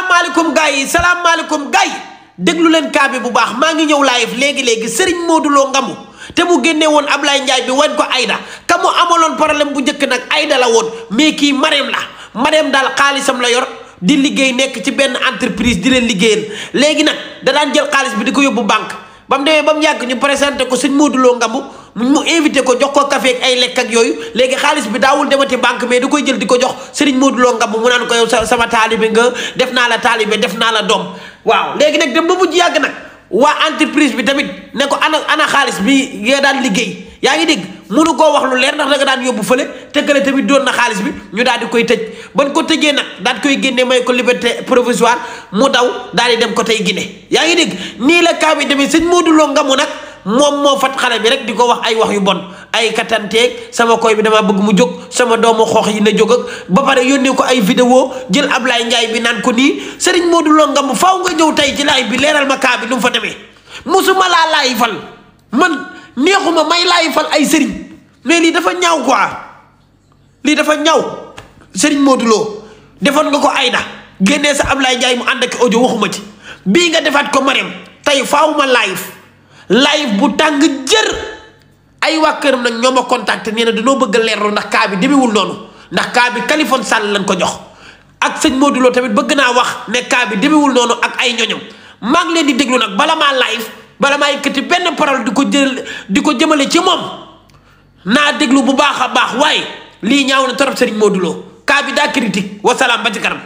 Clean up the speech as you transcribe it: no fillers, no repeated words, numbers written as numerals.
salaamaaleykum gars yi salaamaaleykum gars yi déglu leen kaa bi bu baax maa ngi ñëw live léegi Serigne Modou Lo Ngamou te mu génne woon Ablaye Ndiaye bi wan ko Aïda ka mu amaloon problème bu njëkk nag Aïda la woon mais kii Marème daal xaalisam la yor di liggéey nekk ci benn entreprise di leen liggéeyal léegi nag da daan jël xaalis bi di ko yóbbu banque ba mu demee ba mu yàgg ñu présenté ko Serigne Modou Lo Ngamou mu invité ko jox ko café ak ay lekk ak yooyu léegi xaalis bi daawul demati banque mais da koy jël di ko jox Serigne Modou Lo Ngamou mu naan ko yow sama taalibe nga def naa la taalibe def naa la doom waaw léegi nag dem ba mujj yàgg nag waa entreprise bi tamit ne ko ana xaalis bi nga daan liggéey yaa ngi dégg mënu koo wax lu leer ndax da nga daan yóbbu fële tëggale tamit doon na xaalis bi ñu daal di koy tëj ban ko tëjee nag daal di koy génne may ko liberté provisoire mu daw daal di dem ko tey Guinée yaa ngi dégg nii la kaa bi demee sëñ Modou Lo Ngamou nag moom moo fat xale bi rek di ko wax ay wax yu bon ay katanteeg sama koy bi dama bëgg mu jóg sama doomu xoox yi na jóg ak ba pare yónnee ko ay vidéo jël Ablaye Ndiaye bi naan ko nii Serigne Modou Lo Ngamou faaw nga ñëw tey ci live bi leeral ma kaa bi nu mu fa demee musuma laa laay fal man neexuma may laay fal ay sëriñ mais lii dafa ñaaw quoi lii dafa ñaaw Serigne Modou Lo defoon nga ko Aïda génnee sa Ablaye Ndiaye mu ànd ak audio waxuma ci bii nga defaat ko Marème tey faaw ma live bu tàng jër ay waa këram nag ñoo ma contacté nee na dañoo bëgg a leerlu ndax kaa bi demewul noonu ndax kaa bi Kaliphone Sall lañ ko jox ak sëñ Modou Lo tamit bëgg naa wax ne kaa bi demewul noonu ak ay ñoñom maa ngi leen di déglu nag bala maa live bala maa yëkkati benn parole di ko jëmale ci moom naa déglu bu baax a baax waaye lii ñaaw na torop sëriñ Modou Lo kaa bi daa critique wasalaam ba ci kanam